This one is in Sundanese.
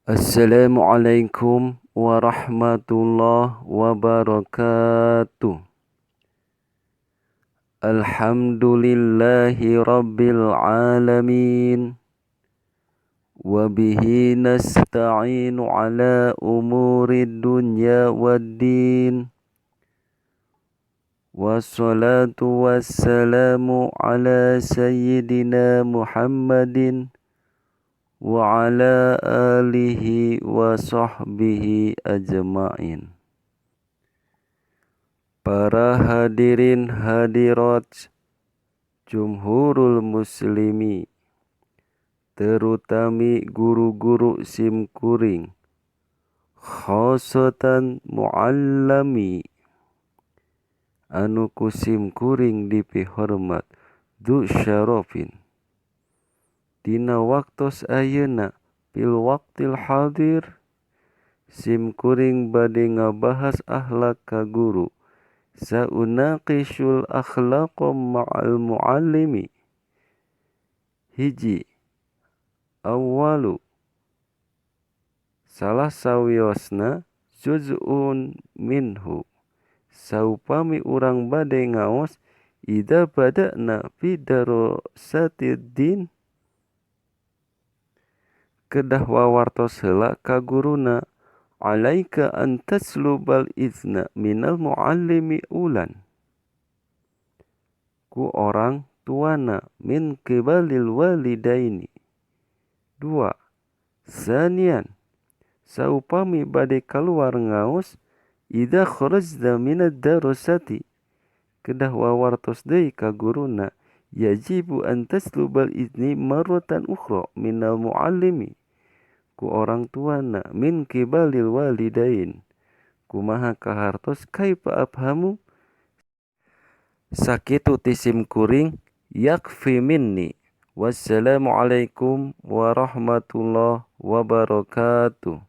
Assalamualaikum warahmatullahi wabarakatuh. Alhamdulillahi rabbil alamin. Wabihi nasta'inu ala umurid dunya waddin. Wassalatu wassalamu ala sayyidina Muhammadin wa ala alihi wa sahbihi ajma'in. Para hadirin hadirat jumhurul muslimi, terutami guru-guru simkuring, khosatan muallami anu ku simkuring dipihormat du syarofin. Dina waktos ayeuna, fil waqtil hadir, simkuring bade ngabahas akhlak ka guru. Saunaqishul akhlaqa ma'al muallimi. Hiji, awwalu, salah sawiosna, juz'un minhu. Saupami urang bade ngaos, idza bada'na fi darasatid din, kedah wawartos heula ka guruna. Alaika an taslubal izna minal muallimi ulan, ku orang tuana, min qibalil walidaini. Dua, sanian, saupami bade kaluar ngaos, idza kharajna minad darasati, kedah wawartos deui ka guruna. Yajibu an taslubal izni marratan ukhra minal muallimi, ku orang tuana, min qibalil walidain. Kumaha kahartos? Kaifa afhamu? Sakitu ti simkuring, yakfi minni. Wassalamualaikum warahmatullahi wabarakatuh.